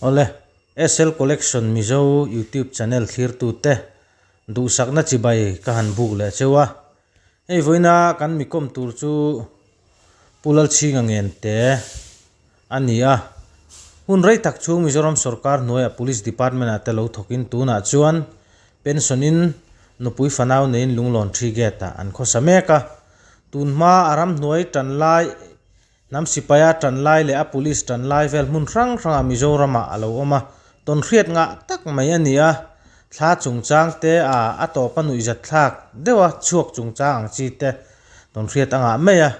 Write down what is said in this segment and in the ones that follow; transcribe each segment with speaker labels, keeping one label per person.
Speaker 1: Awle, SL Collection Mizo YouTube channel thlirtute duhsakna chibai ka han buk leh cheu a. Hei vawiina kan mi kawm tur chu Pu Lalchhinga Ngente a ni a. Hun rei tak chhung Mizoram sawrkar hnuaiah Police Department ah te lo thawkin tunah chuan pension in nupui fanau neiin Lunglawn Tree Gate ah an khawsa mek a. Tun hma a ramhnuai tan lai Hnam sipaia tan lai leh a police tan lai vel hmun hrang hrangah Mizoramah a lo awm a, tawnhriat ngah tak mai a ni a, thla chungchang te a a tawpa nuihzat thlak deuha chhuak chungchang ang chi te tawnhriat a ngah mai a,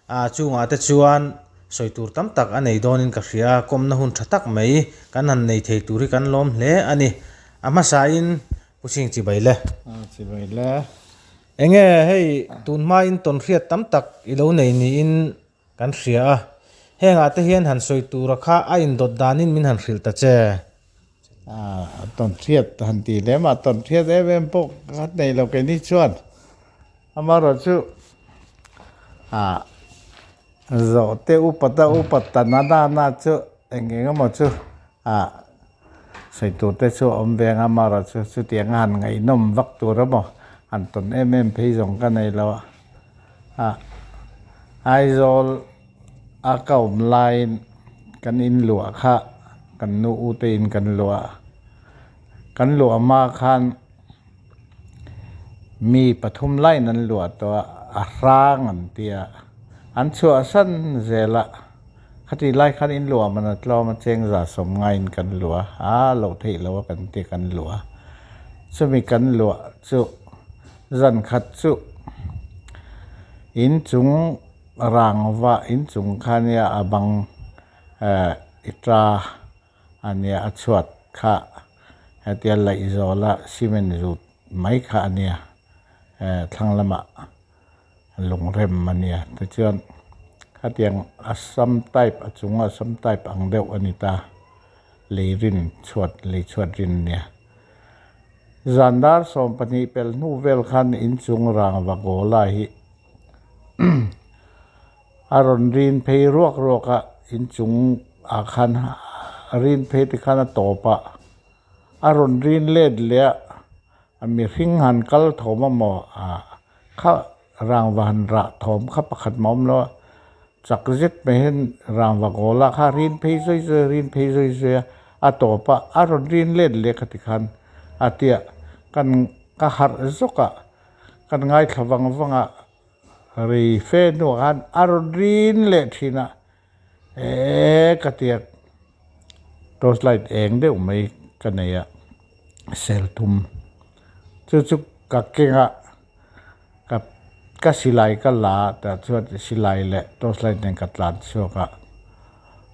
Speaker 1: a chungah te chuan sawi tur tam tak a nei dawnin ka hria a, kawmna hun tha tak mai kan han nei thei tur hi kan lawm hle a ni. A hmasain Pu Chhing Chibai le.
Speaker 2: A Chibai le.
Speaker 1: Enge hei tun hmain tawnhriat tam tak i lo nei niin kan hria a, hengah te hian han sawi tura kha a indawt danin min han hrilh ta che.
Speaker 2: A tawnhriat han ti lem a, tawnhriat em em pawh ka nei lo keini chuan amaherawhchu a zawhte upat a upat ta na na chu eng eng emaw chu a Sawi tur te chu a awm ve ang a, amaherawhchu chu chutiang a han ngaihnawm vak tur emaw han tawn em em phei zawng ka nei lo a. Ah Aizawl a ka awm laiin kan in luah kha kan nu u te in kan luah a, kan luah hma khan mi pathum laiin an luah tawh a, a hrang an ti a, an chhuahsan zel a. Khati lai khan in luah man a tlawm a cheng za sawm ngaiin kan luah a, a loh theih loh a kan ti kan luah a. Chumi kan luah chu zan khat chu inchung rangva inchung kha nia a bang eh i ta a nia a chhuat kha hetia laih zawla cement zut mai kha a nia eh thlang lamah. Lungrem a nia tichuan khatiang Assam type a chunga Assam type ang deuh a ni ta lei rin chhuat lei chhuat rin a nia zan dar 12 pelh hnu vel khan inchung rangva gola hi a rawn rin phei ruak ruak a inchung ah khan a rin phei te khan a tawp a a rawn rin let leh a a mihring han kal thawm emaw ah. Kha rangva han rah thawm kha pakhat mah awm lo a, chak zet mai hian rangva goal a kha rin phei zui zui a rin phei zui zui a, a tawp a, a rawn rin let leh kha tikhan a tia kan ka harh zawk a, kan ngaithla vang vang a, rei fe hnuah khan a rawn rin leh thin a, eee ka tia torch light eng deuh mai ka nei a, sel thum chu chu ka keng a ka ka silai ka la a tah chuan silai leh torch light nen ka tlan chhuak a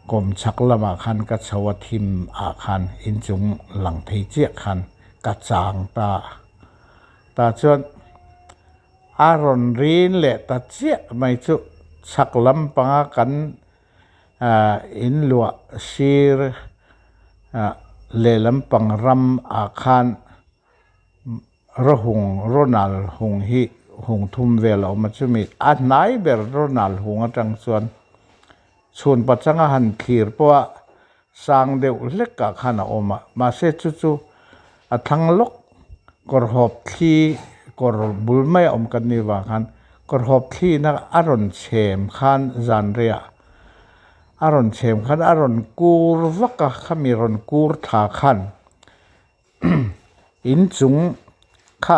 Speaker 2: kawm chhak lamah khan ka chho a thim ah khan inchung lang thei chiah khan ka chang ta a tah chuan. A rawn rin leh ta chiah mai chu chhak lampanga kan in luah sir leh lampang ram ah khan rawhung Ronald hung hi hung thum vel a awm a chumi a hnai ber Ronald hung atang chuan chhun pachanga han thlir pawh a sang deuh hlek ah khan a awm a mahse chu chu a thlang lawk kawr hawp thli kawr bul mai a awm kan nih vang khan kawr hawp thli na a rawn chhem khan zan reiah a rawn chhem khan a rawn kur vak a khami rawn kur thla khan inchung kha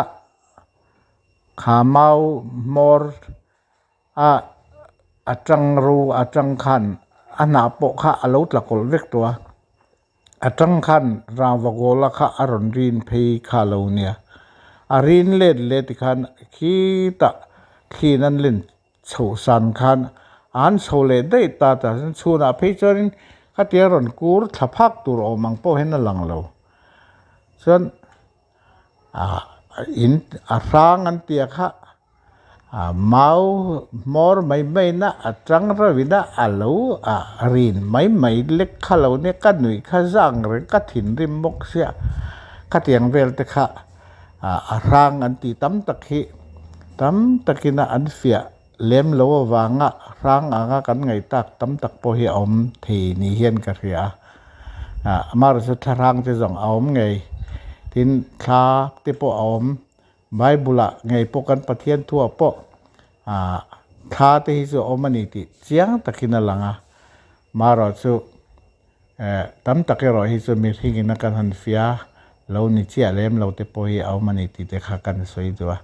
Speaker 2: kha mau hmawr. A a tang ro a tang khan a hnah pawh kha a lo tla kawlh vek tawh a a tang khan rangva gola kha a rawn rin phei kha a lo nia a rin let leh tikhan khitah thli in an len chhoh san khan an chho leh daih ta ta chuan chhunah phei chuanin khatia rawn kur thla phak tur awm ang pawh hian a lang lo chuan ah in a hrang an tia kha. A mau hmawr mai mai na a tang reuhin a a lo a rin mai mai lek kha lo nia ka nuih kha zang reng ka thinrim bawk sia khatiang vel te kha a hrang an tih tam tak hi tam takin a an fiah lem lo avanga hrang anga kan ngaih tak tam tak pawh hi a awm thei ni hian ka hria a. Amaherawhchu chu thlarang te zawng a awm ngei. Tin, thla te pawh a awm. Bible ah ngei pawh kan Pathian thuah pawh thla te hi chu a awm a ni tih chiang takin a lang a. Amaherawhchu tam tak erawh hi chu mihringin a kan han fia lo ni chiah lem lo te pawh hi a awm a ni tih te kha kan sawi duh a.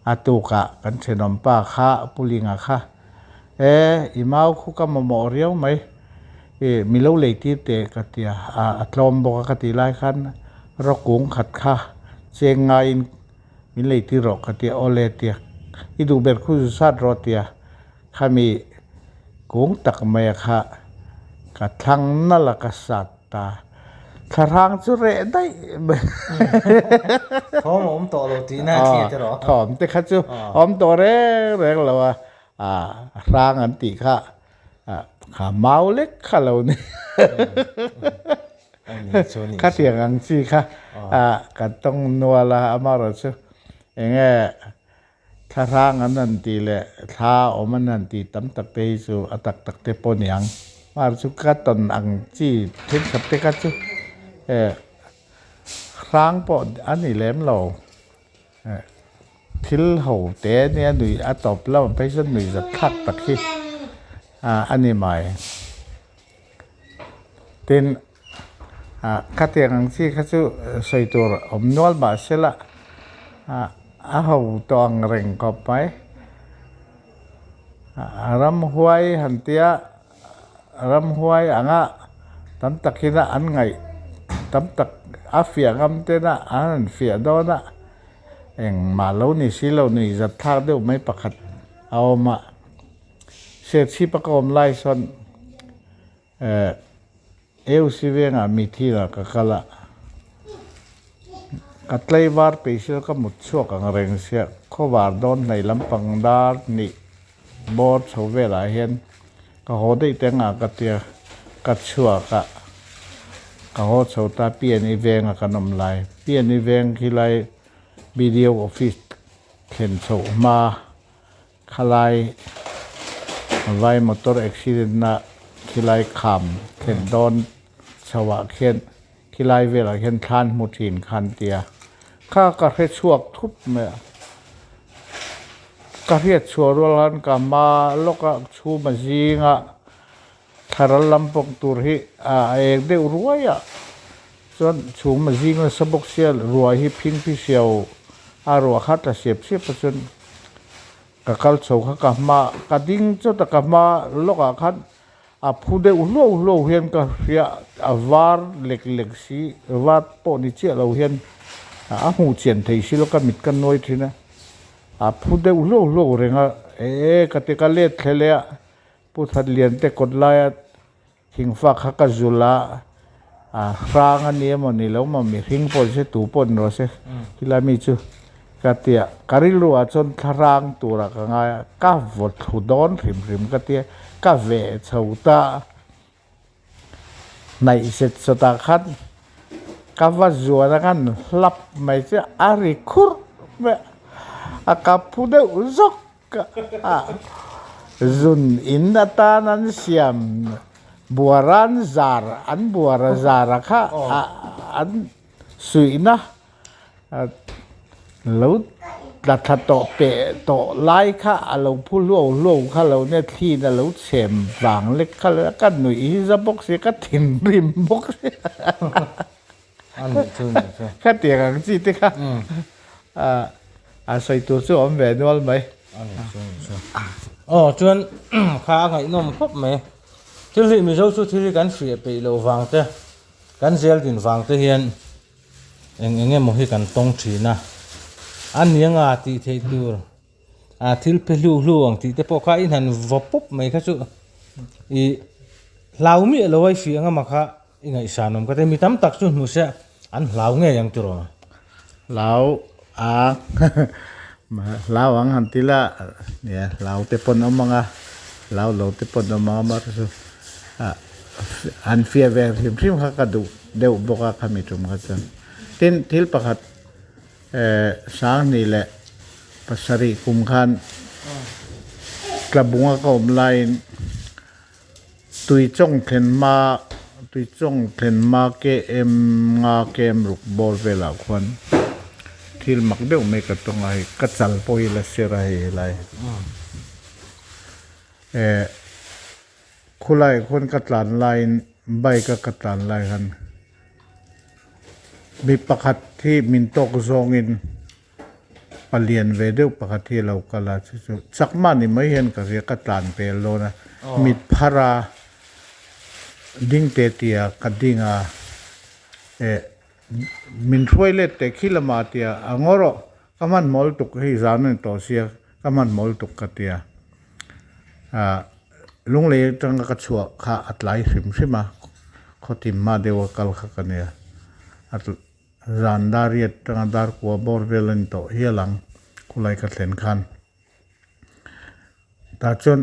Speaker 2: A tukah kan thenawm pa kha Pu Linga kha E, i mau khu ka mamawh riau mai. I mi lo lei tir teh ka ti a, a tlawm bawk a ka tih lai khan rawkung khat kha cheng ngaiin min lei tir rawh ka ti a, awle ti a, i duh ber khu zu sat rawh ti a, khami kung tak mai a kha ka thlang nalh a ka sat ta. Thlarang chu reh daih mai.
Speaker 1: Thawm a awm tawh lo tihna a thlir te rawh.
Speaker 2: Thawm te kha chu awm tawh reng reng lo a. A hrang an tih kha kha mau lek kha lo ni khatiang ang chi kha kan tawng nual a amaherawh chu eng nge thla hrang an han tih leh thla awm an han tih tam tak te hi chu a tak tak te pawh ni ang amaherawh chu ka tawn ang chi thenkhat te kha chu hrang pawh a ni lem lo. Thil ho te ania nuih a tawp lo ang phei chuan nuih zat thlak tak hi a ni mai. Tin, khatiang ang chi kha chu sawi tur awm nual mah se la a ho tawh ang reng khawp mai. Ramhuai han tia ramhuai anga tam takin a an ngaih tam tak a fiah ngam tena an han fiah dawn a engmah lo ni si lo nuih zat thlak deuh mai pakhat a awm a serchhip a ka awm lai sawn eh AUC vengah mithilah ka kal a ka tlaivar peihsil ka mut chhuak ang reng sia khawvar dawn hnaih lampang dar hnih bawr chho velah hian ka haw daih te anga ka tia ka chhuak a ka haw chho ta PNE venga kan awm lai PNE veng khi lai BDO office thlen chhoh hma Khalai vai motor accident na khilai kham thlen dawn chho ah khian khilai velah khian thlan hmu thin kha an ti a, kha ka hre chhuak thup mai a, ka hriat chhuah rual khan ka hma lawk a chhum a zing a thlaral lampang tur hi a eng deuh ruai a chuan chhum a zing nasa bawk sia ruai hi phing phi hriau a ruah kha tla siap siap a chuan. Ka kal chho kha ka hma ka ding chawt a ka hma lawkah khan a phu deuh hluau hluau hian ka hria a var lek lek si var pawh ni chiah lo hian a hmuh chian thei si lo ka mit ka nuai thin a a phu deuh hluau hluau reng a e ka ti ka let thle leh a Pu Thatliante kawt laia Thingfa kha ka zulh a, a hrang a ni emaw ni lo maw mihring pawh ni se tu pawh ni rawh se khilai mi chu ka ti a, ka rilru ah chuan thlarang turah ka ngai a, ka vaw thlu dawn hrim hrim ka ti a, ka veh chho ta a, hnaih set sawtah khan ka va zuan a khan hlap mai chu a ri khurh mai a, a kap phu deuh zawk. Zun in atan an siam buaran zar an buara zara kha an suihna lo tla thla tawh peh tawh lai kha a lo phu hluau hluau kha lo nia thliin a lo chhem vang lek kha ka nuih hi za bawk sia ka thinrim bawk sia. Khatiang ang chi te kha a sawi tur chu a awm ve nual mai.
Speaker 1: Aw chuan kha a ngaihnawm khawp mai. Thil hi Mizo chu thil hi kan hriah peih loh vang te, kan zel din vang te hian eng eng emaw hi kan tawng thin a. A nianga tih theih tur a thil pe hlu hlu ang tih te pawh kha i han vaw pawp mai kha chu i hlau miah lo a i hriah ang emaw kha. I ngaihsan awm ka ti, mi tam tak chu hmu se an hlau ngei ang tiraw?
Speaker 2: Hlau ang, hlau ang han ti la, nia hlau te pawn awm ang a, hlau lo te pawn awm ang a mar chu an fiah ve hrim hrim kha ka duh deuh bawk a khami tum kha chuan. Tin, thil pakhat Sanghnih leh pasarih kum khan Tlabunga ka awm laiin, Tui chawng thlen hma, Tuichawng thlen hma KM nga KM ruk bawr velah khuan thil mak deuh mai ka tawng a hei ka chal pawh hi la ser a hei helai eh khulaiah khuan ka tlan laiin bike a ka tlan lai khan mi pakhat hi min tawk zawngin Palian ve deuh pakhat hi a lo kal a, chu chu chakma ni mai hian ka hria ka tlan pel dawn a, mit phar a ding te tia ka ding a, eh min hruai let teh khi lama tia a ngaw rawh ka hmanhmawh lutuk hei zan a ni tawh sia ka hmanhmawh lutuk ka tia ah lunglei atanga ka chhuah kha a tlai hrim hrim a khawtin hma deuha kal kha ka nia a. Zan dar riat tanga dar kua bawr vel a ni tawh hial ang khulai ka thlen khan. Tah chuan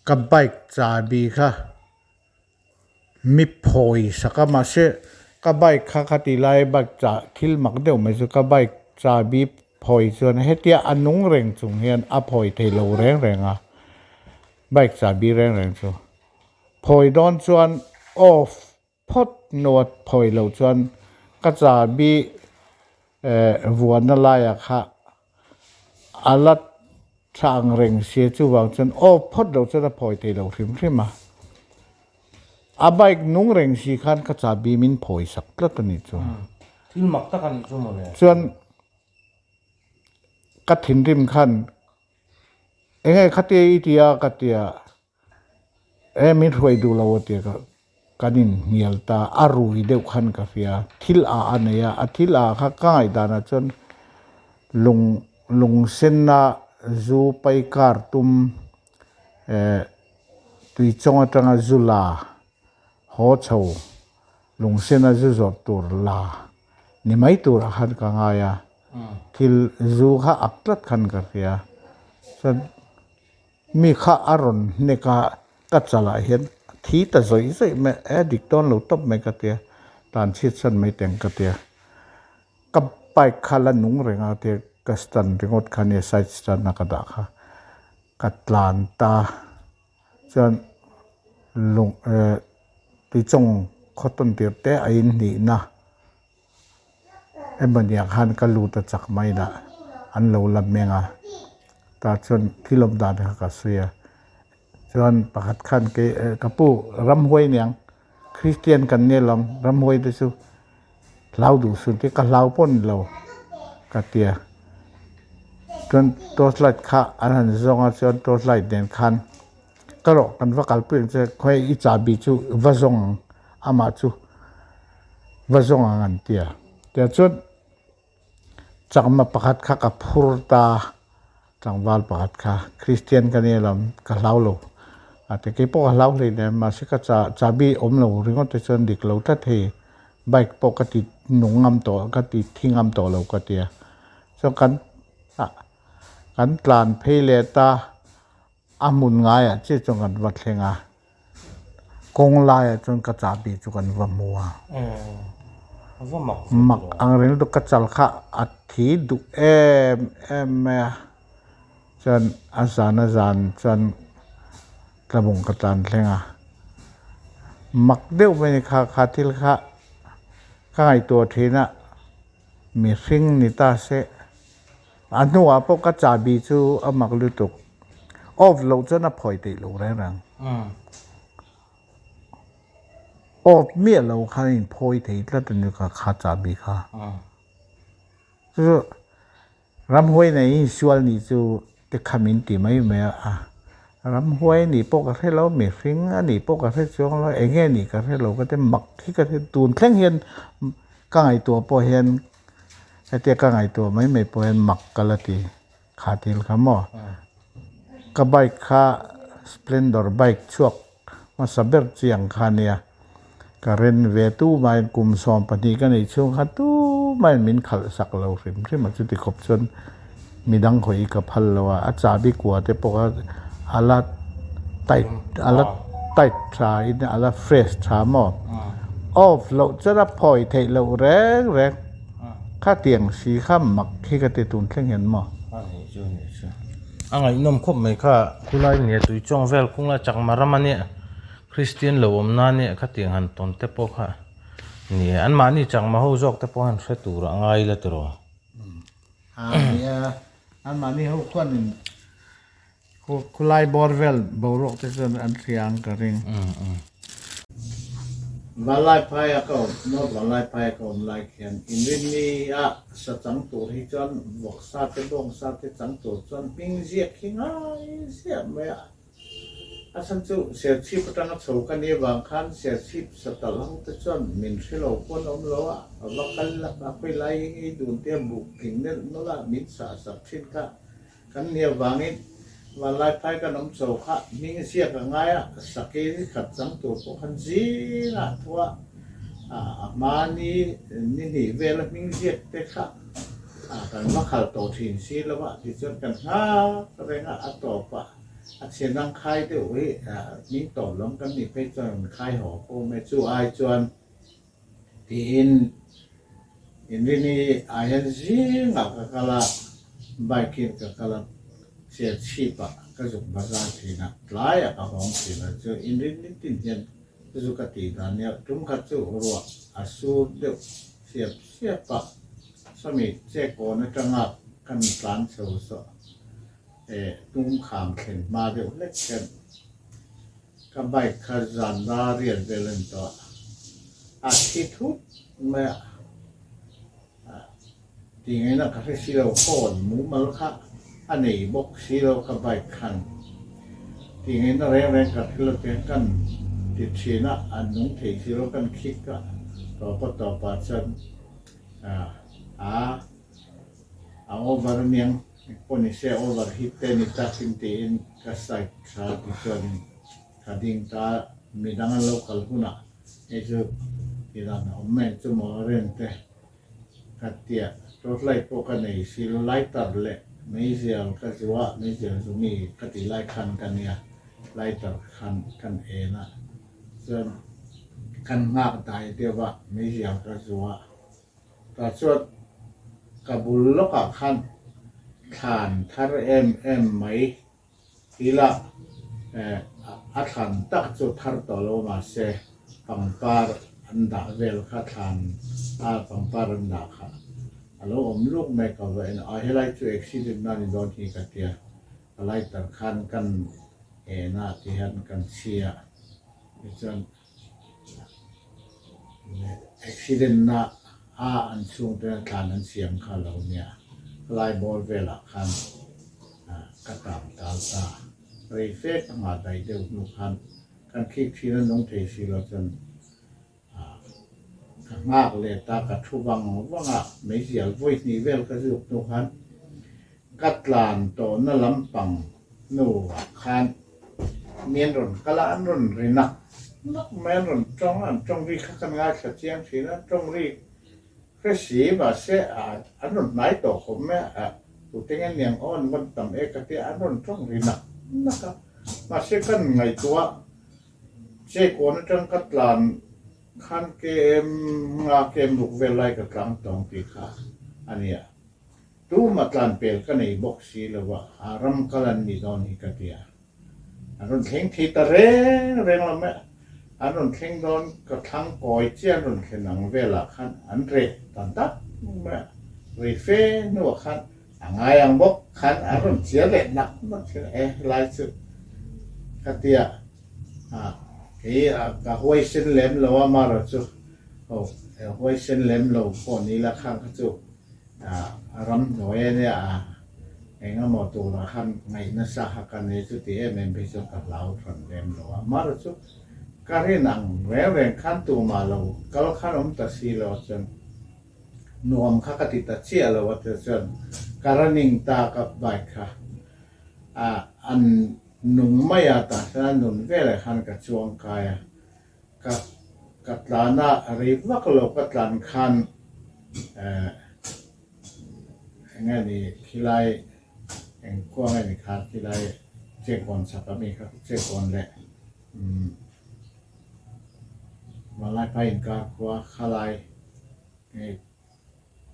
Speaker 2: ka bike chahbi kha mi phawi sak a mahse ka bike kha kha ti lai bike chah thil mak deuh mai chu ka bike chahbi phawi chuan hetia a nung reng chung hian a phawi thei lo reng reng a bike chahbi reng reng chu. Phawi dawn chuan off phawt nuat phawi lo chuan ka chahbi vuahna laiah kha a la tha ang reng sia chuvang chuan off phawt lo chuan a phawi thei lo hrim hrim a. A bike nung reng si khan ka chahbi min phawi sak tlat a nih chu.
Speaker 1: Thil mak tak a nih chu mawle.
Speaker 2: Chuan ka thinrim khan enge khatia i tia ka tia. E min hruai duh lo a tia ka kan inhnial ta a rui deuh khan ka hria thil a a nei a a thil a kha ka ngaihdanah chuan lung lung senna zu pai kar tum eh tuichawng atanga zu la haw chho lung sena zu zawrh tur la ni mai turah khan ka ngai a thil zu kha ak tlat khan ka hria chuan. Mi kha a rawn hnek a, ka chalah hian a thi ta zawih zawih mai a, e dik dawn lo tawp mai ka tia, tan chhiat san mai teng ka tia. Ka bike kha la nung reng a tia, ka stand ringawt kha nia side stand a ka dah kha, ka tlan ta chuan lung eh tuichawng khaw tawn tir te a inhnihna. Emawniah khan ka lut a chak mai lah an lo la meng a tah chuan thil awm dan kha ka sawi a chuan pakhat khan kei ka pu ramhuai aniang Christian kan nia lawm ramhuai te chu hlau duh suh te ka hlau pawh ni lo ka tia chuan torch light kha an han zawng a chuan torch light nen khan ka rawh kan va kalpui ang che khawi i chahbi chu va zawng ang amah chu. Va zawng ang an ti a. Tiah chuan chakma pakhat kha ka phur ta tlangval pakhat kha Kristian ka nia lam ka hlau lo a ti keipawh ka hlau hlei nen mahse ka cha chahbi awm lo ringawt te chuan dik lo tlat hei bike pawh ka ti nung ngam tawh ka ti thi ngam tawh lo ka ti a chuan kan kan tlan phei leh ta a hmun ngaiah chiah chuan kan va thleng a. Kawng laiah chuan ka chahbi chu kan va hmu a, mak ang reng lutuk ka chal kha a thi duh em em mai a, chuan a zan a zan chuan tlabung ka tlan thleng a, mak deuh mai a ni kha kha thil kha ka ngaihtuah thin a, mihring ni ta se a hnuah pawh ka chahbi chu a mak lutuk. Off loh chuan a phawi theih loh reng reng. Off miah lo khan a inphawi thei tlat a ni kha kha chahbi kha. Chu chu ramhuai nei insual nih chu te kha min ti mai mai a. Ramhuai nih pawh ka hre lo, mihring a nih pawh ka hre chuang lo, eng nge nih ka hre lo ka ti mak hi ka hre tun thleng hian ka ngaihtuah pawh hian hetia ka ngaihtuah mai mai pawh hian mak ka la ti. Kha thil kha maw? Ka bike kha Splendor bike chhuak hmasa ber chiang kha nia. Ka ren ve tu maiin kum 12 ka neih chhung kha tu maiin min khalh sak lo hrim hrim a, chuti khawp chuan midang hawi ka phal lo a, a chahbi kua te pawh kha a la tight a la tight tha in a la fresh tha maw? Off loh chuan a phawi theih loh reng reng. Khatiang si kha mak hi ka ti tun thleng hian maw?
Speaker 1: A nih chu a nih chu. A ngaihnawm khawp mai kha khulai nia tui chawng vel khung la chakma ram a nia. Kristian lo awm nan e khatiang han tawn te pawh kha ni e. Anmahni chakma ho zawk te pawh han hre tur a ngai la tiraw?
Speaker 2: A nia, anmahni ho khuanin khulai bawr vel boruak te chuan an hria ang ka ring. Vanlai phaia ka awm, North Vanlai phaia ka awm lai khian inrinni a sa chang tur hi chuan vawksa te bawngsa te chang tur chuan hming ziak hi ngai ziah mai a. A chhan chu Serchhip atanga chho ka nih avang khan Serchhip satal ho te chuan min hre lo pawn awm lo a, a va kal la a khawi lai hi ngei dun te buk tling nelh nawlh a min sah sak thin kha kan nih avangin vanlai phai kan awm chho kha hming ziak a ngai a, sakei ri khat chang tur pawh khan zingah thu a, a hmani ni hnih vela hming ziak te kha kan va khal tawh thin si lo a, tichuan kan nghak reng a, a tawp a. A chhe dang khai deuh hi hming tawp lam kan nih phei chuan an khai haw fo mai. Chu ai chuan tiin inrini ah hian zingah ka kal a, bike in ka kal a, Serchhip ah ka zuk bazar thin a, tlaiah ka hawng thin a, chu inrini tin hian chu chu ka tih dan nia, tum khat chu ruah a sur deuh siap siap a, sawmi chekawn atanga kan tlan chho saw. Tum kham thlen hma deuh hlek hian ka bike kha zan la riat vel a ni tawh a, a thi thut mai a, tih ngaihna ka hre si lo, phone mumal kha a nei bawk si lo ka bike khan tih ngaihna reng reng ka hre lo tiang kan ti thin a, an nung thei si lo kan khik a, tawpa tawpah chuan a a over aniang. Engpawh ni se over hit te ni takin tiin ka side tha ti chuanin ka ding ta, midang an lo kal hunah hei chu tidan a awm mai ang chu maw rem te ka tia, torch light pawh ka nei si lo, lighter leh meizial ka zuah, meizial zu mi ka tih lai khan ka nia, lighter khan kan en a, chuan kan nghak dai deuh a, meizial ka zuah. Tah chuan ka bul lawkah khan thlan thar em em mai ila a thlan tak chu thar tawh lo mahse pangpar an dah vel kha thlan a pangpar an dah kha a lo awm luk mai ka va en a, helai chu accident na ni dawn hi ka tia ka lighter khan kan en a tihian kan chhia tichuan Accident na a an chhungte thlan an siam kha lo nia, khalai bawr velah khan ka tam tal ta. Rei fe ka nghah daih deuh hnu khan kan khik thin a nung thei si lo chuan ka nghak leh ta, ka thu vang vang a, meizial vawi hnih vel ka zuk hnu khan ka tlan tawhna lampang hnuah khan Mi an rawn kal a, an rawn ri nak nak mai, an rawn tawng a, an tawng ri kha kan ngaithla chiang thin a, tawng ri hre si mahse an rawn hnai tawh khawp mai a, tute nge niang aw an van tam e ka tia, an rawn tawng ri nak nak a, mahse kan ngaihtuah Chekawn atang ka tlan khan KM nga KM ruk vel lai ka tlang tawng tih kha a nia. Tuma tlan pel ka nei bawk si lo a, a ram kal an ni dawn hi ka ti a. An rawn thleng thei ta reng reng lo mai a, an rawn thleng dawn ka thlang kawi chiah an rawn thlen ang velah khan an reh ta dak mai a, rei fe hnuah khan a ngai ang bawk khan an rawn chiar leh nak nak thin a, e helai chu ka ti a, kei ka huaisen lem lo a mara chu aw huaisen lem lo pawh ni la khang kha chu A ramhnuai a nia a, eng emaw turah khan ngaih nasa kha ka nei chu ti em em phei chuan ka hlau thawn lem lo a. Amaherawhchu chu ka rin ang reng reng khan tumah lo kal khan awm ta si lo chuan nuam kha ka ti ta chiah lo a tichuan ka running ta ka bike kha a an nung mai a tah hian a nun veleh khan ka chuang kai a. Ka ka tlan a, rei vak lo ka tlan khan eh eng nge ni khilai eng khua nge ni kha khilai chekawn chhak a mi kha chekawn leh umm Vanlaiphai inkar khua khalai nge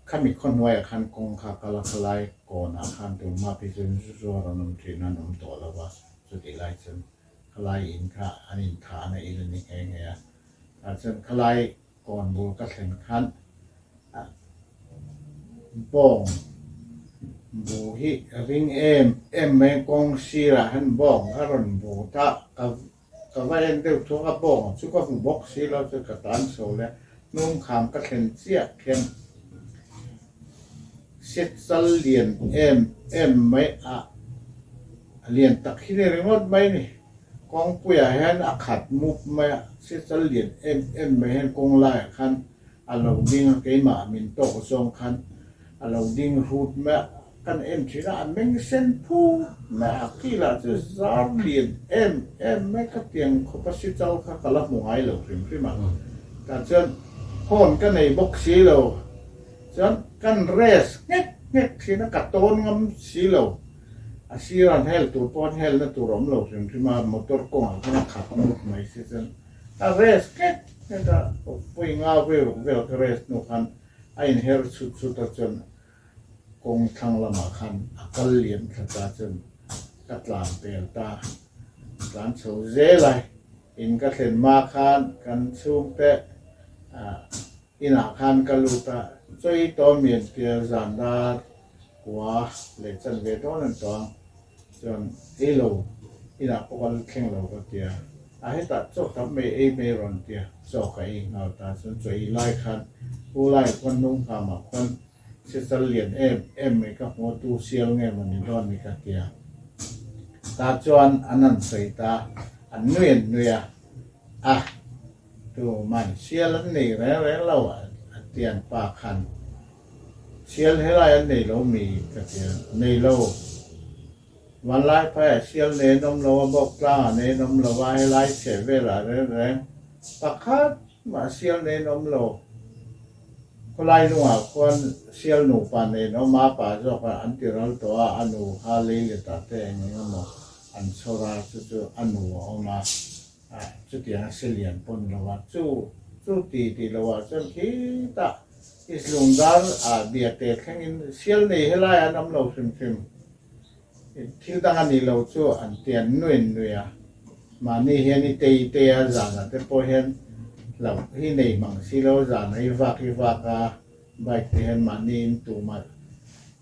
Speaker 2: khami khaw hnuaiah khan kawng kha kal a khalai kawnah khan tumah phei chuan zuar an awm thin a an awm tawh lo a chutih lai chuan. Khalai in kha an inthahna in a ni nghe nghe a. Tah chuan khalai kawn bul ka thlen khan bawng bu hi ring em em mai kawng sirah hian bawng a rawn bu ta ka ka va en deuh thuak a bawng chu ka hmu bawk si lo chu ka tan chho le hnung kham ka thlen chiah khian set chal lian em em mai a a lian tak hi ni ringawt mai ni. Kawngpuiah hian a khat mup mai a, sichal lian em em mai hian kawng laiah khan a lo ding a, keimah min tawk zawng khan a lo ding hrut mai a, kan en thin a, a meng sen phut mai a, kilah chu zar lian em em mai ka tiang khawp a sichal kha ka la hmu ngai lo hrim hrim a, tah chuan hawn ka nei bawk si lo, chuan kan rest nghek nghek thin a, ka tawn ngam si lo. A sir an hel tur pawh an helna tur a awm lo hrim hrim a, motor kawngah khan a khat ngut mai si chuan a rest nghek nghek a, vawi nga vawi ruk vel ka rest hnu khan a inher chhut chhut a chuan kawng thlang lamah khan a kal liam thla ta chuan ka tlan pel ta, tlan chho zel a, in ka thlen hma khan kan chhungte ah inah khan ka lut a, chawi tawm mian pial zan dar Kua leh chan ve dawn an tawng chuan ei lo inah pawh ka la thleng lo ka tia, a hetah chaw tam mai ei mai rawn tia chaw ka ei nghal ta chuan chaw ei lai khan u lai khuan hnung hlamah khuan sichal lian em em mai ka hmu a tu sial nge maw ni dawn ni ka tia ta chuan an han sawi ta an nui an nui a a tu man sial an nei reng reng lo a tian pa khan Sial helai an nei lo mi ka ti a, nei lo. Vanlai phaiah sial nen awm lo a, bawk tlangah nen awm lo a, helai chheh velah reng reng pakhat mah sial nen awm lo. Khawlai lungah khuan sial nupa nen awm a, pa zawk a an ti ral tawh a, a nu kha lei letah te eng eng emaw an chhawr a, chu chu a nu a awm a, Chutiang a selian pawn lo a, chu chu ti tih lo ah chuan khitah Islungdar ah biate thlengin sial nei helai an awm lo hrim hrim. Thil dang a nih lo chu an ti an nui an nui a, mahni hian i tei tei a zanah te pawh hian hlauh hi nei mang si lo, zanah i vak i vak a, bike te hian mahni in tumah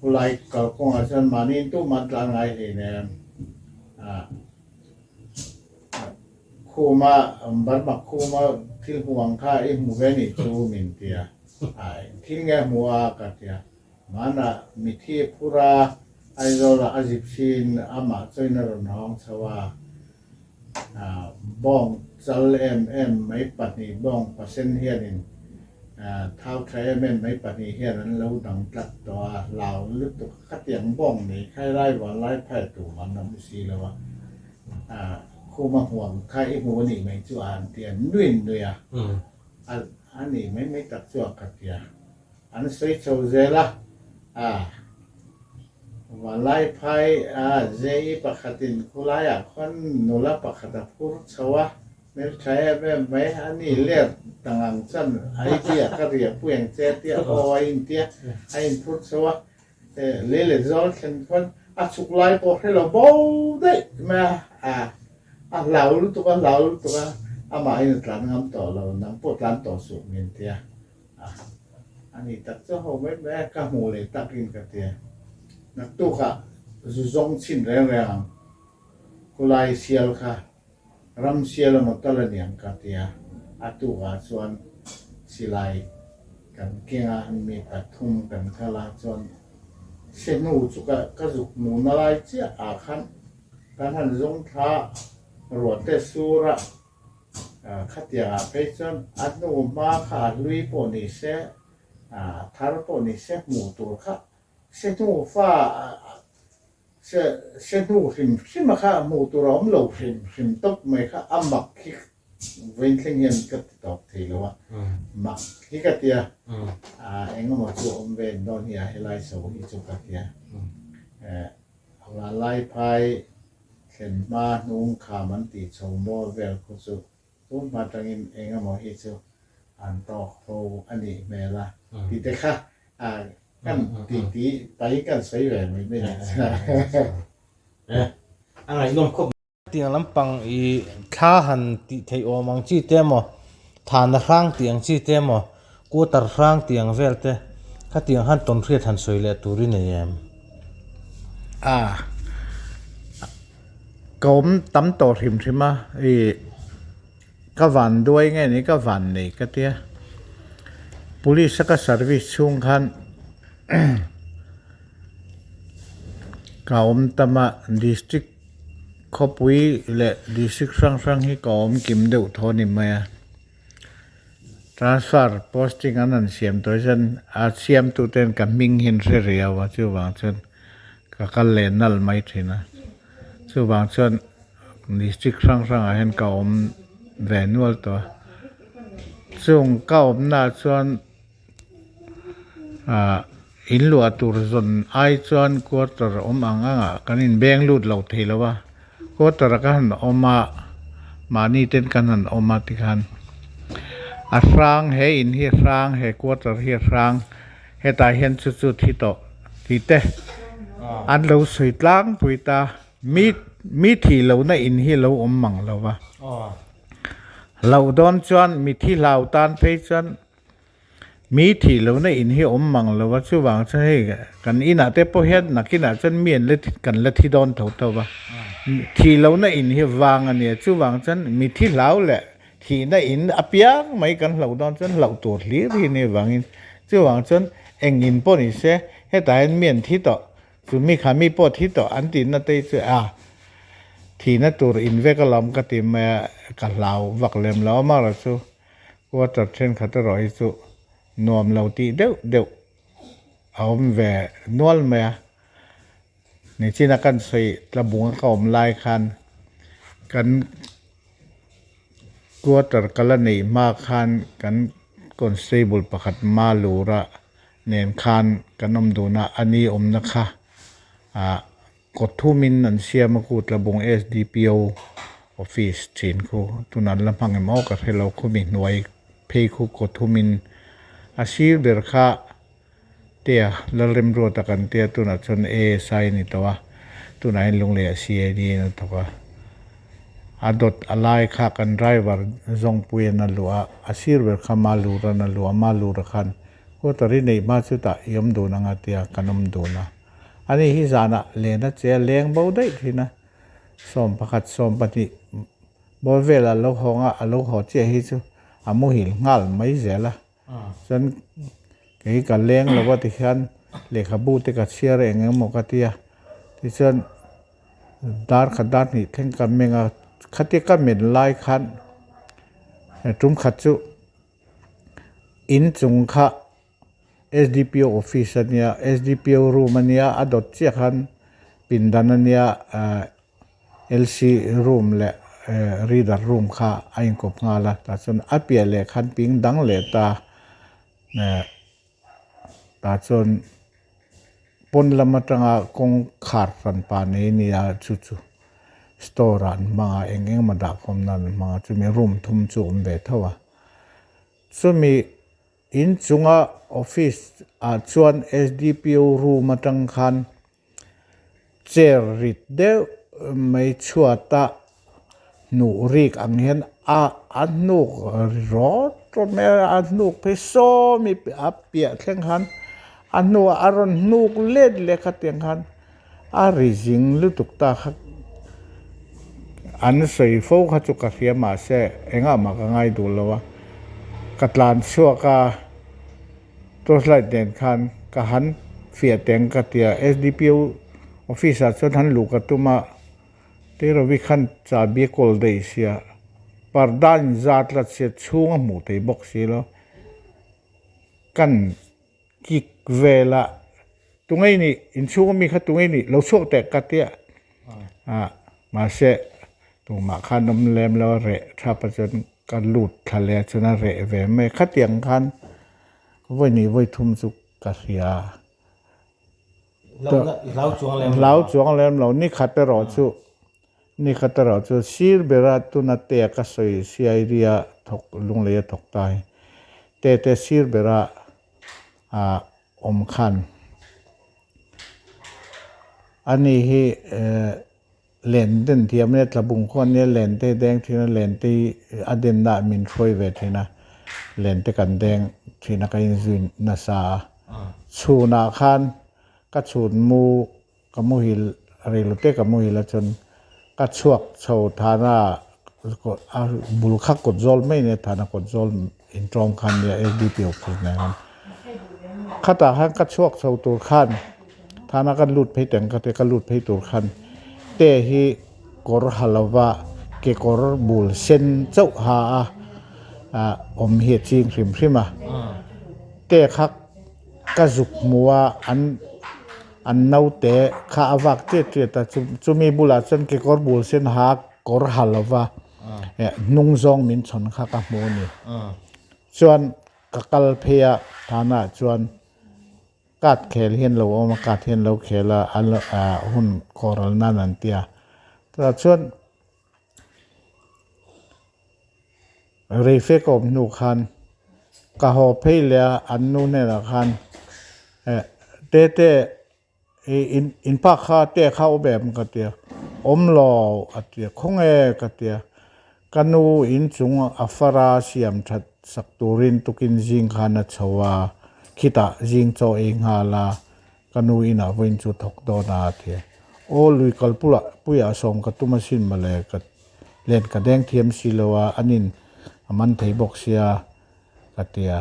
Speaker 2: khulai kalkawngah chuan mahni in tumah an tlan ngai hleinem. Khuma, Burma khuma thil hmu ang kha i hmu ve nih chu min ti a, thil nge hmu a ka ti a, hmanah mithi phur a, Aizawlah a zipsiin amah chawiin a rawn hawng chho a, bawng chal em em mai pahnih bawng pasen hianin thau tha em em mai pahnih hian an lo dang tlat tawh a, hlau lutuk khatiang bawng nei khai lai vanlai phai tum an awm si lo a. Khuma huam kha i hmu a nih mai chu a an ti a, nui nui a, a nih mai mai tak chu a ka ti a, an sawi chho zel a, a Valai phai a JE pakhatin khulaiah khuan nula pakhat a phur chho a, hmeltha em em mai a ni let dang ang chuan idea ka riah pui ang che tia aw a intia a inphur chho a, Lei leh zawl thlen khuan a chhuk lai pawh hre lo bo daih mai a, a a hlau lutuk a hlau lutuk a, amahin a tlan ngam tawh lo, nang pawh tlan tawh suh min ti a, a a ni tak chu ho mai mai a, ka hmuh leh takin ka ti a, naktukah zu zawng chhin reng reng ang, khulai sial kha ram sial emaw tal a niang ka ti a, a tukah chuan silai kan keng a, mi pathum kan kal a chuan se hnu chu ka ka zuk hmuhna lai chiah ah khan kan han zawng thla ruah te sur a, khatiang ah phei chuan a hnu hma kha a hlui pawh ni se, a thar pawh ni se hmuh tur kha se hnu fa Se se hnu hrim hrim a kha hmuh tur a awm lo hrim hrim tawp mai kha a mak hi vawiin thleng hian ka ti tawp thei lo a, mak hi ka ti a, eng emaw chu awm ve dawn hi a helai chho hi chu ka ti a, Vanlai phai thlen hma hnung kham an tih chho maw vel khu chu tun hma tangin eng emaw hi chu an tawk fo a nih hmel a tih te kha Kan titi pai kan sawi ve mai mai a.
Speaker 1: A ngaihnawm khawp. Tiang lampang i thla han tih theih awm ang chi te emaw, thana hrang tih ang chi te emaw, quarter hrang tih ang vel te khatiang han tawnhriat han sawi leh tur i nei em?
Speaker 2: A, ka awm tam tawh hrim hrim a, i ka van duai nge ni ka van nei ka tia. Police a ka service chhung khan ka awm tam a, district Khawpui leh district hrang hrang hi ka awm kim deuh thaw ni mai a. Transfer posting an han siam tawh hian a siamtu ten ka hming hi an hre riau a, chuvang chuan ka kal leh nal mai thin a. Chuvang chuan district hrang hrangah hian ka awm ve nual tawh a. Chung ka awmnaah chuan. Ahh in luah tur zawn ai chuan quarter awm ang ang ah kan in beng lut lo thei lo a quarter ah ka han awm a mahni ten kan han awm a tikhan a hrang he in hi a hrang he quarter hi a hrang hetah hian chu chu thi tawh tih te an lo sawi tlangpui ta mi mi thih lohna in hi a lo awm mang lo va hlauh dawn chuan mithi hlau tan phei chuan. Mi thih lohna in hi awm mang lo a, chuvang chuan hei kan inah te pawh hian nakinah chuan mi an la kan la thi dawn tho tho va, thih lohna in hi vang a nia, chuvang chuan mi thi hlau leh thihna in apiang mai kan hlauh dawn chuan hlauh tur hlir hi nia vangin chuvang chuan eng in pawh ni se hetah hian mi an thi tawh chu mi kha mi pawh thi tawh an tihna te hi chu a thihna tur in vek alawm ka ti mai a ka hlau vak lem lo amaherawhchu. Quarter thenkhat erawh hi chu nuam lo tih deuh deuh a awm ve nual mai a. Nichina kan sawi tlabunga ka awm lai khan kan quarter ka la neih hma khan kan constable pakhat Malura nen khan kan awm dun a, a ni awmna kha ah Kawthumin an siam a khu Tlabung SDPO office thin khu tunah an la hmang em aw ka hre lo khumi hnuai phei khu kawthumin a sir ber kha tea Lalremruata kan tia tunah chuan ASI a ni tawh a tunah hian Lunglei ah CID in a thawk a a dawt a lai kha kan driver zawngpui an a luah a a sir ber kha Malur an a luah a Malur ah khan quarter i neih hma chutah i awm dun anga tia kan awm dun a. Ani hi zanah len a che a leng bo daih thin a, 11, 12 bawr velah a lo hawng a, a lo haw chiah hi chu a muhil nghal mai zel a. Chuan kei ka leng lo a tikhian lehkhabu te ka chhiar eng eng emaw ka ti a, tichuan dar khat dar hnih thleng ka meng a, khatia ka men lai khan tum khat chu inchung kha SDPO office a nia SDPO room a nia a dawt chiah khan pindan a nia ahh LC room leh ehh reader room kha a inkawp nghal a tah chuan a piah leh khan ping dang leh ta ehh tah chuan pawn lam atanga kawngkhar hran pa nei a nia chu chu store ah an hmang a eng eng emaw dah khawm nan an hmang a chumi room thum chu a awm ve tho a chumi. Inchunga office ah chuan SDPO room atang khan chair rit deuh mai chhuat a hnuh rik ang hian a a hnuk ri rawt rawt mai a a hnuk phei sawm i a piah thleng khan a hnuah a rawn hnuk let leh khatiang khan a ri zing lutuk ta kha an sawi fo kha chu ka hria mahse engah mah ka ngai duh lo a ka tlan chhuak a torchlight nen khan ka han fiah teng ka ti a S_D_P_O office ah chuan han luh ka tum a Terawi khan chahbi a kawl daih sia parda inzat la chhiat chhung a hmuh thei bawk si lo kan. Kik vela tungei nih inchhung ami kha tungei nih lo chhuak teh ka tia ah mahse tumah khan awm lem lo a reh thap a chuan ka lut thla leh a chuan a reh ve mai khatiang khan vawi hnih vawi thum chu ka hria hlau chuang lem lo ni khat erawh chu ni khat erawh chu sir bera tuna te a ka sawi CID a thawk lunglei a thawk ta hi te te sir bera. ah awm khan a ni hi eh. Len den thiam ania tlabung khuan nia len te deng thin a len te hi a denna ah min hruai ve thin a len te kan deng thin a ka inzui nasa a chhunah khan ka chhun mu ka muhil rei lo te ka muhil a chuan ka chhuak chho thana a bul kha kawt zawl mai ania thana kawt zawl intawm khan nia SDPO office nen khan khatah khan ka chhuak chho tur khan Thana kan lut phei teng ka ti ka lut phei tur khan te hi kawr ha lova kekawr bul sen chauh ha a ah awm hi a ching hrim hrim a te kha ka zuk hmu a an an naute kha a vak chiat chiat a chumi bulah chuan kekawr bul sen ha kawr ha lova eh hnung zawng min chhawn kha ka hmu a ni chuan ka kal phei a thana chuan. Card khel hian lo awm a, card hian lo khel a, an lo ah hun khawhral nan an ti a. Chutah chuan reife ka awm hnu khan ka haw phei leh a, an nu hnenah khan eh tete i in in pa kha te kha awm em ka ti a, awm lo a ti a, khawnge ka ti a, ka nu inchung a fara siam that Sak turin tukin zing khan a chho a, khitah zing chaw ei nghal a, ka nu inah vawiin chu thawk dawn a ti a. Aw lui kal pulah puiah sawm ka tum asin mawle, ka len ka deng thiam si lo a, anin a man thei bawk sia ka ti a.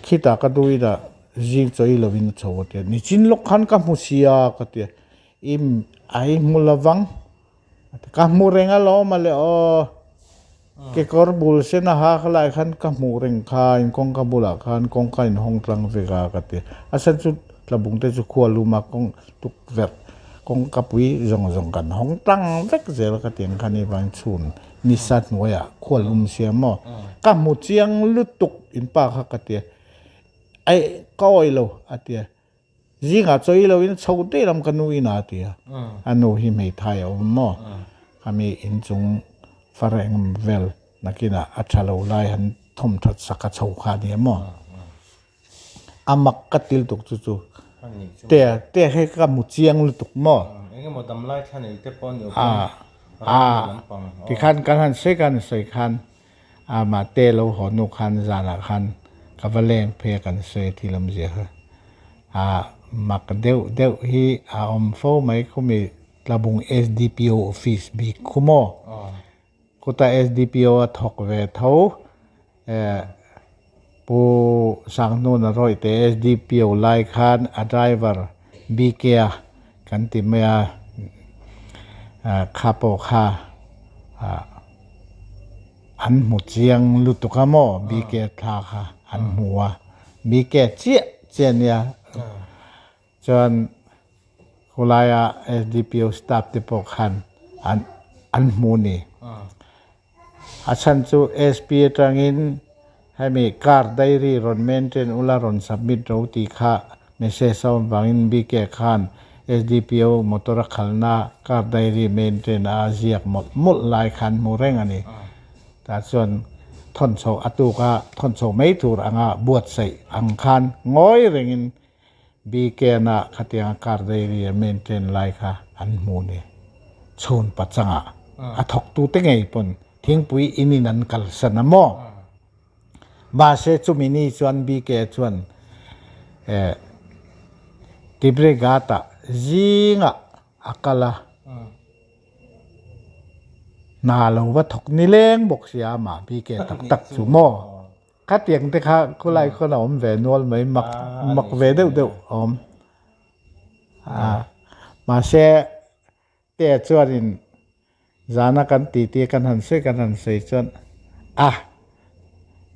Speaker 2: Khitah ka nu inah zing chaw ei lovin a chho a ti a, nichin lawk khan ka hmu sia ka ti a, im a i hmu lovang. Ka hmu reng alawm a le aw. Kekawr bul sen a ha kha lai khan ka hmuh reng kha in kawngka bulah khan kawngka in hawng tlang vek a ka ti. A sen chu tlabung te chu khua lum a kawng tukverh kawngka pui zawng zawng kan hawng tlang vek zel ka ti ang khan hei vang chhun nisa hnuaiah khua lum sia maw. Ka hmu chiang lutuk in pa kha ka ti a, aih ka awih lo a ti a. Zingah chawi loin chho daih lam ka nu ina a ti a, a nu hi hmeithai a awm maw? Khami inchung far eng vel nakinah a tha lo lai han thawm that sak a chho kha a ni a maw? A mak ka til tuk chu chu te te hi ka hmu chiang lutuk maw?
Speaker 1: Engemaw damlai thla nei te pawh a ni awm a,
Speaker 2: tikhan kan han sawi kan sawi khan Amah te lo haw hnu khan zanah khan ka va leng phei a kan sawi thil awmzia kha a mak deuh deuh hi a awm fo mai khumi Tlabung SDPO office bik khu maw khuta SDPO a thawk ve tho eh Pu Sanghnuna Rawihte SDPO lai khan a driver BK a kan ti mai a kha pawh kha ah An hmu chiang lutuk a maw BK thla kha an hmu a, BK chiah chiah ania chuan khulaia SDPO staff te pawh khan an an hmu a ni. A chhan chu SP atangin hemi car diary rawn maintain ula rawn submit ro tih kha message a awm vangin BK khan SDPO motor a khalna car diary maintain a ziak mawlh mawlh lai khan hmu reng a ni. Tah chuan thawn chho a tuk a, thawn chho mai tur anga buatsaih ang khan ngawi rengin BKN-a khatianga car diary a maintain lai kha an hmu a ni. Chhun pachangah a thawktute ngei pawn thingpui in in an kalsan a maw? Mahse chumi ni chuan BK chuan eh Dibreghat-ah zingah a kal a, hna lo va thawk nileng bawk sia amah BK tak tak chu maw? Khatiang te kha khulai khawn a awm ve nual mai mak mak ve deuh deuh a awm. Mahse Te chuanin zana kan titi kan han sawi kan han sawi chuan a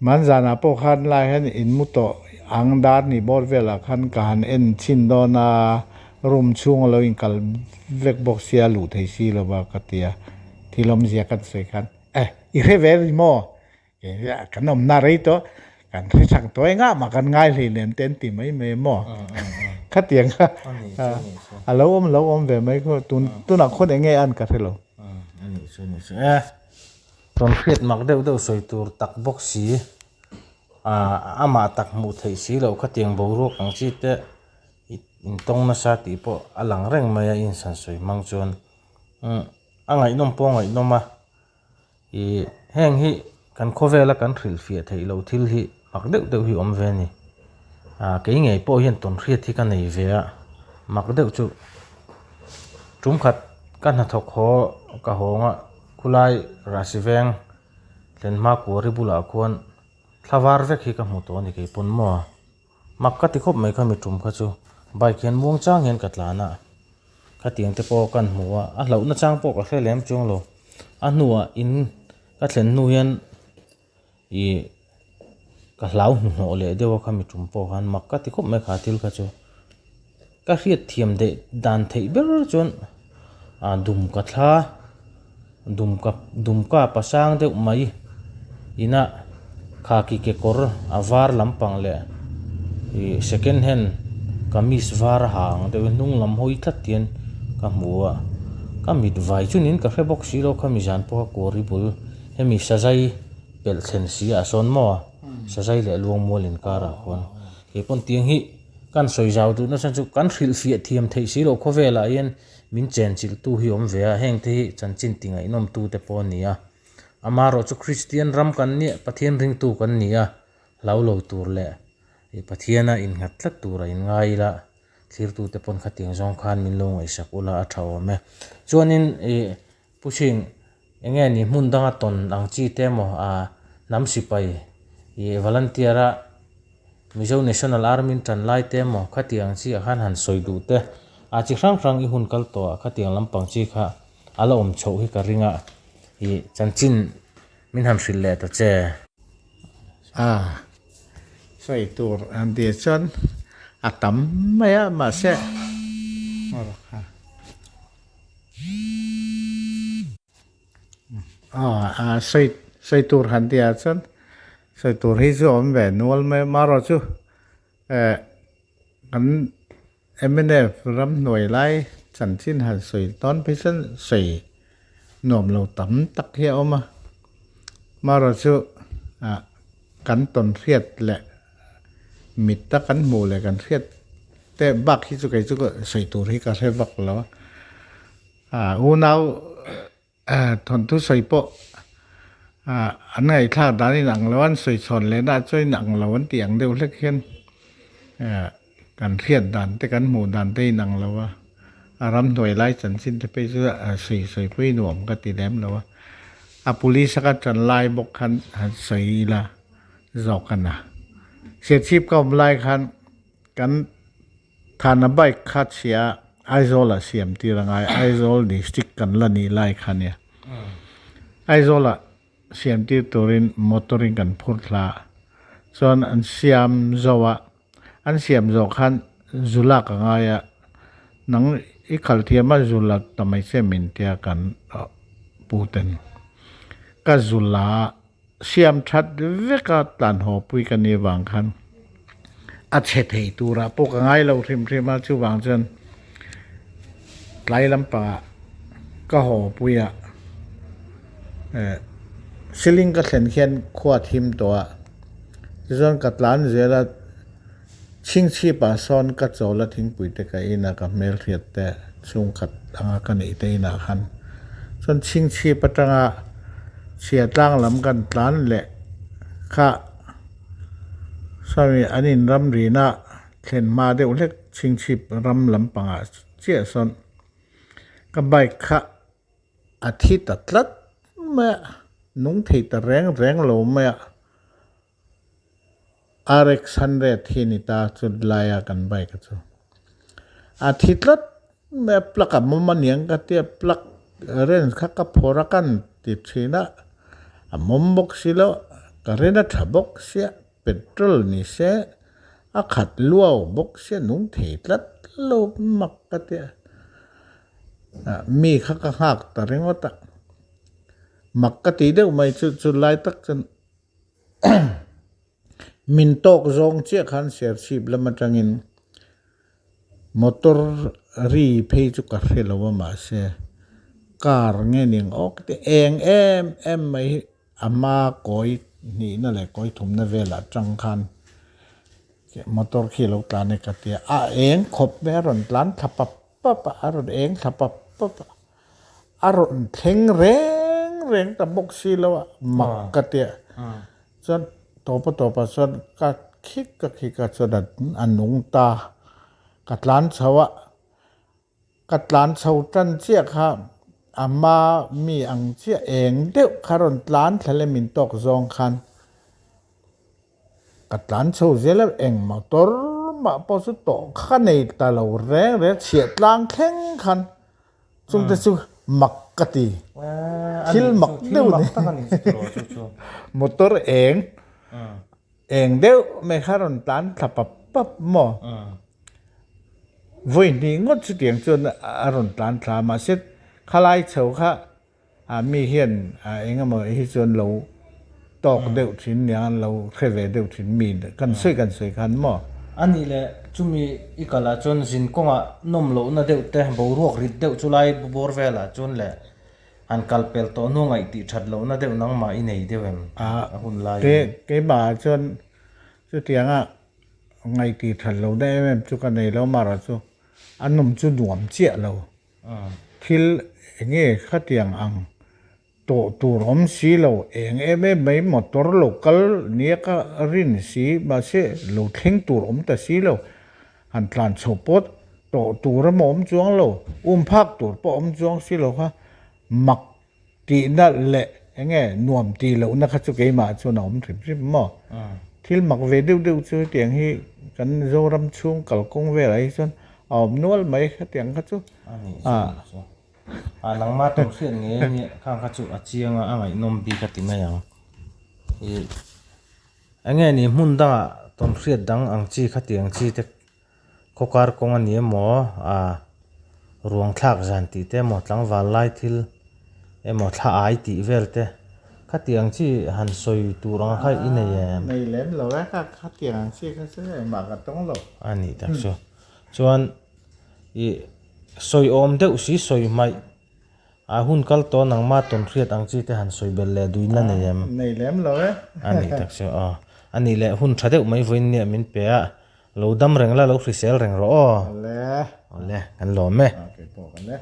Speaker 2: man zanah pawh khan lai hian in mu tawh ang dar ni bawr velah khan ka han en chhin dawn a, room chhung a lo inkal vek bawk sia luh thei si lo va ka ti a, thil awmzia kan sawi khan eh i hre ve ri maw? Kan awmna rei tawh kan hre chang tawh engah mah kan ngai hlei lem te an ti mai mai a maw? Khatiang kha a lo awm lo awm ve mai khaw tun tunah khawn eng nge an ka hre lo.
Speaker 1: A nih chu a nih chu e. Tawn hriat mak deuh deuh sawi tur tak bawk si amah tak hmuh theih si loh khatiang boruak ang chi te intawng nasa tih pawh a lang reng mai a insan sawi hmang chuan. A ngaihnawm pawh a ngaihnawm a, ih heng hi kan khawvela kan hrilhfiah theih loh thil hi mak deuh deuh hi awm ve a ni. Ah kei ngei pawh hian tawnhriat hi ka nei ve a, mak deuh chu tum khat ka hnathawk haw ka hawng a khulai rahsi veng thlenhma kuari bulah khuan thla var vek hi ka hmu tawh a ni kei pawn maw. Mak ka ti khawp mai kha mi tum kha chu bike hian muang chang hian ka tlan a, khatiang te pawh kan hmu a, a hlauhna chang pawh ka hre lem chuang lo. A hnuah in ka thlen hnu hian ih ka hlau hnuhnawh leh deuh a kha mi tum pawh khan mak ka ti khawp mai kha thil kha chu. Ka hriat thiam deh dan theih ber chuan ah dum ka thla dum ka dum ka pasang deuh mai ina khaki kekawr a var lampang leh ih second hand kamis var a ha ang deuh in hnung lam hawi tlat hian ka hmu a ka mit vai chu niin ka hre bawk si lo khami zan pawh a kawr i bul hemi sazai pelh thlen si ah sawn maw sazai leh luangmual inkarah khuan keipawn tiang hi. Kan sawi zau duh nasa chu kan hrilhfiah thiam theih si loh khawvelah hian min chenchilhtu hi awm ve a, hengte hi chanchin ti ngaihnawmtute pawh a ni a. Amaherawh chu Kristian ram kan nia, Pathian ringtu kan ni a, hlau lo tur leh Pathiana innghat tlat tur a inngai ila, thlirtute pawn khatiang zawng khan min lo ngaihsak ula a tha awm e. Chuanin ih Pu Chhing, eng nge ni hmun danga tawn ang chi te emaw a hnam sipai ih volunteer a Mizo National Army in tan lai te emaw khatiang chi ah khan han sawi duh te a chi hrang hrang i hun kal tawh ah khatiang lampang chi kha a la awm chhoh hi ka ring a ih chanchin min han hrilh leh ta che.
Speaker 2: A sawi tur an tih chuan a tam mai a mahse Aw sawi sawi tur han tih ah chuan sawi tur hi chu a awm ve nual mai a marawh chu eh kan mnf ramhnuai lai chanchin han sawi tawn phei chuan sawi nuam lo tam tak hi a awm a marawh chu ah kan tawn hriat leh mit a kan hmuh leh kan hriat te bak hi chu kei chu ka sawi tur hi ka hre vak lo a ah unau thawnthu sawi pawh ah an ngaihthlak dan in ang lo a an sawi chhawn leh na chuan in ang lo an tih ang deuh hlek hian eh kan hriat dan te kan hmuh dan te in ang lo a a ramhnuai lai chanchin te phei chu sawi sawi pui nuam ka ti lem lo a a police a ka tan lai bawk khan han sawi ila. Zawk a na. Serchhip ka awm lai khan kan Thana bike kha chhia Aizawl ah siam tir a ngai, Aizawl district kan la nih lai kha nia. Aizawl ah siam tir turin motor in kan phur thla a, chuan an siam zo a, an siam zawh khan zu lak a ngai a, nang i khalh thiam a zu la ta mai che min tia kan pu ten ka zu la a. Siam that veka tlan haw pui ka nih avang khan a chhe thei turah pawh ka ngai lo hrim hrim a, chuvang chuan tlai lampangah ka haw pui a, eh ceiling ka thlen khian khua thim tawh a, tichuan ka tlan zel a, chhingchhipah sawn ka chawl a thingpui te ka in a, ka hmelhriat te chhungkhat anga ka neih te inah khan chuan chhingchhip atanga chhia tlang lam kan tlan leh kha sawmi an in ramrina thlen hma deuh hlek chhingchhip ram lampangah chiah sawn ka bike kha a thi ta tlat mai a, nung thei ta reng reng lo mai a. RX 100 hi ni ta chu laia kan bike chu a thi tlat mai a plug a mawm aniang ka tia plug wrench kha ka phawrh a kan ti thin a a mawm bawk si lo ka rin a tha bawk sia petrol ni se a khat luau bawk sia nung thei tlat lo mak ka tia mi kha ka nghak ta ringawt a mak ka ti deuh mai chu chu lai tak chuan. Min tawk zawng chiah khan Serchhip lam atangin motor ri phei chu ka hre lo a mahse car nge ning awk te eng em em mai hi a hma kawi hnihna leh kawi thumna velah atang khan motor khi a lo tlan e ka tia a eng khawp mai a rawn tlan thla pap pap a a rawn eng thla pap pap a. A rawn thleng reng reng ta bawk si lo a, mak ka tia. Chuan tawpa tawpa chuan ka khik ka khik a chuan a nung ta. Ka tlan chho a, ka tlan chho tan chiah kha a hma mi ang chiah eng deuh kha rawn tlan thla leh min tawk zawng khan Ka tlan chho zel a, eng motor mah pawh chu tawh kha nei ta lo reng reng chhiah tlang thleng khan chungte chu mak ka ti. Thil mak deuh a ni. Motor eng eng deuh mai kha rawn tlan thla pap pap maw? Vawi hnih ngawt chutiang chuan a rawn tlan thla a, mahse khalai chho kha A mi hian eng emaw hi chuan lo tawk deuh thin nia, an lo hre ve deuh thin mi kan sawi kan sawi khan maw?
Speaker 1: A nih leh chumi i kal ah chuan zin kawngah nawm lohna deuh te, boruak rit deuh chu lai bawr velah chuan leh han kal pel tawh hnu ngaih tih that lohna deuh nangmah i nei deuh em a hun laiin?
Speaker 2: Keimah ah chuan chutianga ngaih tih that lohna em em chu ka nei lo, amaherawh chu a nawm chu nuam chiah lo. Thil enge khatiang ang tawh tur awm si lo, eng em em mai motor lo kal nia ka rin si, mahse lo thleng tur awm ta si lo, han tlan chho pawt tawh tur emaw awm chuang lo, um phak tur pawh awm chuang si lo kha mak Tihna leh enge nuam tih lohna kha chu keimah chuan a awm hrim hrim maw? Thil mak ve deuh deuh chu hetiang hi kan Zoram chhung kalkawng velah hi chuan a awm nual mai hetiang kha chu.
Speaker 1: A nih chu a nih chu. A nangmah tawng hriat ngei a nia khang kha chu a chiang a, a ngaihnawm bik a ti mai ang. Ih enge ni hmun dangah tawnhriat dang ang chi khatiang chi te Khawkar kawng a ni emaw a ruang thlak zan tih te emaw tlangval lai thil emaw thla ai tih vel te khatiang chi han sawi tur ang kha i nei em?
Speaker 2: Nei lem lo e, kha khatiang ang chi kha chu engmah ka tawng lo.
Speaker 1: A nih tak chu. Chuan i sawi awm deuh si sawi hmaih A hun kal tawh nangmah tawn hriat ang chi te han sawi belh leh duin la nei em?
Speaker 2: Nei lem lo e.
Speaker 1: A nih tak chu aw. A nih leh hun tha deuh mai vawiin nia min pe a, lo dam reng la, lo hrisel reng rawh aw.
Speaker 2: Awle.
Speaker 1: Awle, kan lawm e.
Speaker 2: Keipawh kan e.